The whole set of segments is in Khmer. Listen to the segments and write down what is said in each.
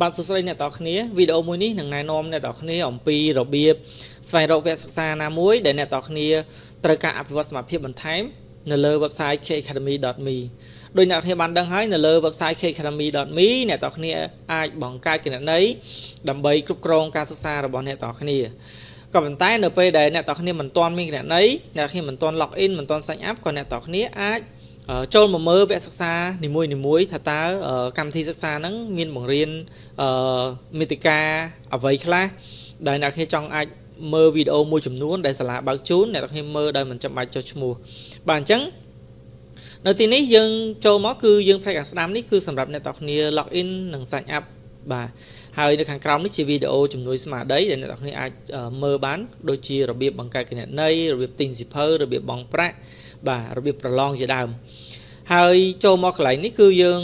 បាទសួស្តីអ្នកទាំងអស់គ្នាវីដេអូមួយនេះនឹងណែនាំអ្នកទាំងអស់គ្នាអំពីរបៀបស្វែងរកវគ្គសិក្សាណាមួយដែលអ្នកទាំងអស់គ្នាត្រូវការអភិវឌ្ឍសមត្ថភាពបន្ថែមនៅលើ website kacademy.me ដោយអ្នកទាំងអស់គ្នាបានដឹងហើយនៅលើ website kacademy.me អ្នកទាំងអស់គ្នាអាចបង្កើតគណនីដើម្បីគ្រប់គ្រងការសិក្សារបស់អ្នកទាំងអស់គ្នាក៏ប៉ុន្តែនៅពេលដែលអ្នកទាំងអស់គ្នាមិនទាន់មានគណនីអ្នកទាំងអស់គ្នាមិនទាន់ log in មិនទាន់ sign up ក៏អ្នកទាំងអស់គ្នាអាចចូលមកមើលវគ្គសិក្សានីមួយៗថាតើកម្មវិធីសិក្សាហ្នឹងមានបង្រៀនមាតិកាអ្វីខ្លះដែលអ្នកគ្នាចង់អាចមើលវីដេអូមួយចំនួនដែលសាលាបើកជូនអ្នកទាំងគ្នាមើលដោយមិនចាំបាច់ចុះឈ្មោះបាទអញ្ចឹងនៅទីនេះយើងចូលមកគឺយើងផ្នែកខាងស្ដាំនេះគឺសម្រាប់អ្នកទាំងគ្នា log in និង sign up បាទហើយនៅខាងក្រោមនេះជាវីដេអូជំនួយស្មារតីដែលអ្នកទាំងគ្នាអាចមើលបានដូចជារបៀបបង្កើតគណនីរបៀបទិញសៀវភៅរបៀបបង់ប្រាក់បាទរបៀបប្រឡងជាដើមហើយចូលមកកន្លែងនេះគឺយើង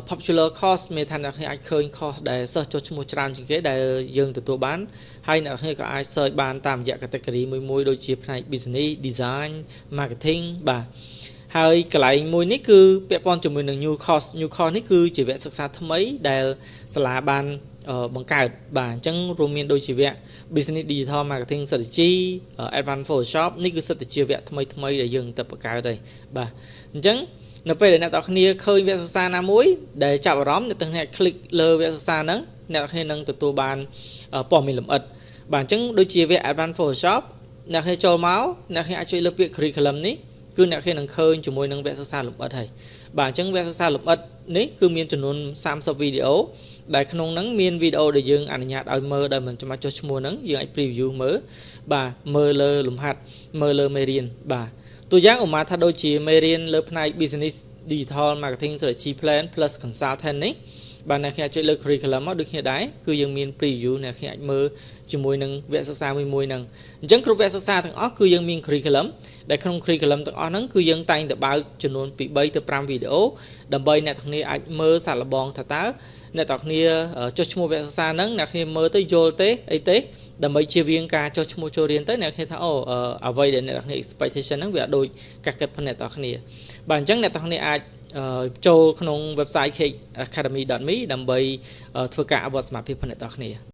popular course មានថាអ្នកគ្នាអាចឃើញ course ដែលសិស្សចុះឈ្មោះច្រើនជាងគេដែលយើងទទួលបានហើយអ្នកគ្នាក៏អាច search បានតាមរយៈ category មួយមួយដូចជាផ្នែក business design marketing បាទហើយកន្លែងមួយនេះគឺពាក់ព័ន្ធជាមួយនឹង new course new course នេះគឺជាវគ្គសិក្សាថ្មីដែលសាលាបានបង្កើតបាទអញ្ចឹងរួមមានដូចជាវគ្គ Business Digital Marketing Strategy Advanced Photoshop នេះគឺសិតតែជាវគ្គថ្មីថ្មីដែលយើងទៅបង្កើតហើយបាទអញ្ចឹងនៅពេលដែលអ្នកទាំងគ្នាឃើញវគ្គសិក្សាណាមួយដែលចាប់អារម្មណ៍អ្នកទាំងគ្នា click លើវគ្គសិក្សាហ្នឹងអ្នកទាំងគ្នានឹងទទួលបានព័ត៌មានលម្អិតបាទអញ្ចឹងដូចជាវគ្គ Advanced Photoshop អ្នកគ្នាចូលមកអ្នកគ្នាអាចចុចលើពាក្យ curriculum នេះគឺអ្នកគ្នានឹងឃើញជាមួយនឹងវគ្គសិក្សាលម្អិតហើយបាទអញ្ចឹងវគ្គសិក្សាលម្អិតនេះគឺមានចំនួន30វីដេអូដែលក្នុងហ្នឹងមានវីដេអូដែលយើងអនុញ្ញាតឲ្យមើលដោយមិនចាំបាច់ចុះឈ្មោះហ្នឹងយើងអាច preview មើលបាទមើលលើលំហាត់មើលលើមេរៀនបាទតួយ៉ាងឧមាថាដូចជាមេរៀនលើផ្នែក business digital marketing strategy plan plus consultant នេះ បាទអ្នកគ្នាអាចចុចលើ curriculum មកដូចគ្នាដែរគឺយើងមាន preview អ្នកគ្នាអាចមើលជាមួយនឹងវគ្គសិក្សាមួយមួយហ្នឹងអញ្ចឹងគ្រប់វគ្គសិក្សាទាំងអស់គឺយើងមាន curriculum ដែលក្នុង curriculum ទាំងអស់ហ្នឹងគឺយើងតែងតែបើកចំនួនពី3ទៅ5វីដេអូដើម្បីអ្នកទាំងគ្នាអាចមើលសាកល្បងថាតើអ្នកទាំងគ្នាចុះឈ្មោះវគ្គសិក្សាហ្នឹងអ្នកគ្នាមើលទៅយល់ទេអីទេដើម្បីជៀសវាងការចុះឈ្មោះចូលរៀនទៅអ្នកគ្នាថាអូអ្វីដែលអ្នកទាំងគ្នា expectation ហ្នឹងវាអត់ដូចការគិតផងអ្នកទាំងគ្នាបាទអញ្ចឹងអ្នកទាំងគ្នាអាចចូលក្នុង website academy.me ដើម្បីធ្វើការអវត្តសមត្ថភាពផងអ្នកទាំងគ្នា។